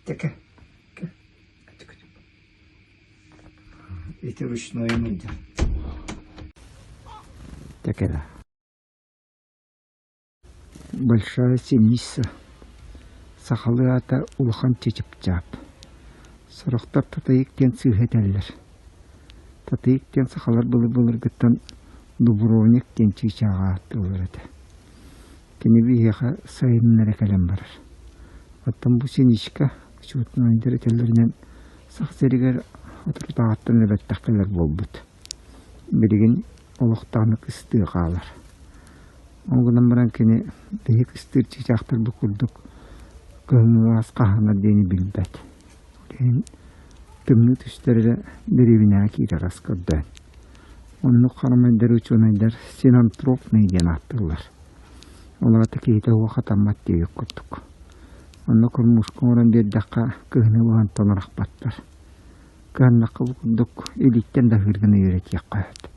Тэкэ. Ити ручной мылдьар. Тэкэ Большая синица. Сахалыы аата улахан чычып-чаап. Сорохтор татыйык диэн сыыһа этэллэр. Татыйык диэн сахалар былыр-былыргыттан дубровник диэн чыычааҕы ааттыыллар этэ. Кини биһиэхэ сайынын эрэ кэлэн барар. Оттон бу синичка учуутунайдар этэллэринэн Саха сиригэр соторутааҕыттан эбэттэх кэлэр буолбут. Билигин олохтоох кыстыы хаалар. Ол гынан баран кини биһи кыстыыр чыычаахтарбыт курдук кыһыҥҥы аас хаһаанар диэни билбэт. Ол иһин тымныы түстэр эрэ дэриэбинэҕэ киирэр ас көрдөөн. Оннук харамайдары учуонайдар синантропный диэн ааттыыллар. Ол аата киһитэ уо хатаммат диэбит курдук. Онно кормушка оҥорон биэрдэххэ кыһыны уһантан арахпаттар. Кыһаннахха бу курдук илииттэн да аһыыр гына үөрэтиэххэ сөп.